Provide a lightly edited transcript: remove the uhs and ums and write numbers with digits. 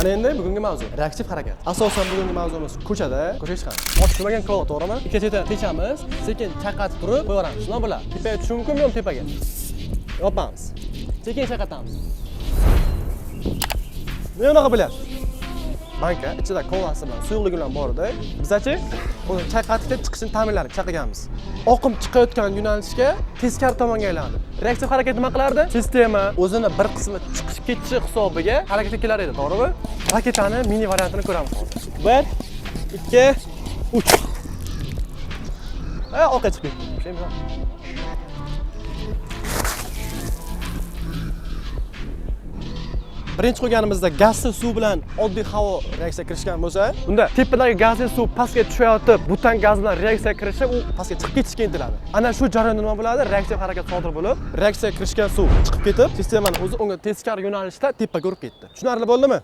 Ana endi bugungi mavzu reaktiv harakat. Asosan bugungi mavzumiz ko'chada, ko'chaga chiqamiz. Ochilmagan kola, to'g'rimi? Ikki chetdan techamiz, sekin chayqatib turib qo'yaveramiz. Nima bo'ladi? Tepaga tushishi mumkinmi yo'qmi tepaga? Yopamiz. Sekin chayqatamiz. Nima unaqa bo'lyapti? Banka ichida kolasi bilan, suyuqligi bilan bor edi. Bizachi uni chayqatib chiqishini ta'minladik, chaqirganmiz. Oqim chiqayotgan yo'nalishga teskari tomonga aylandi. Reaktiv harakat nima qilardi? Sistema o'zini bir qismi chiqishib ketishi hisobiga harakatga kelar edi, to'g'rimi? Raketani mini variantini ko'ramiz hozir. 1 2 3. Orqaga chiqib ketdi. O'shaymi? Birinchi qo'yganimizda gazli suv bilan oddiy havo reaksiya kirishgan bo'lsa, bunda tepadagi gazli suv pastga tushayotib, butan gaz bilan reaksiya kirishi u pastga chiqib ketishga intiladi. Ana shu jarayonda nima bo'ladi? Reaksiya harakat sodir bo'lib, reaksiya kirishgan suv chiqib ketib, sistemani o'zi unga teskari yo'nalishda tepaga urib ketdi. Tushunarli bo'ldimi?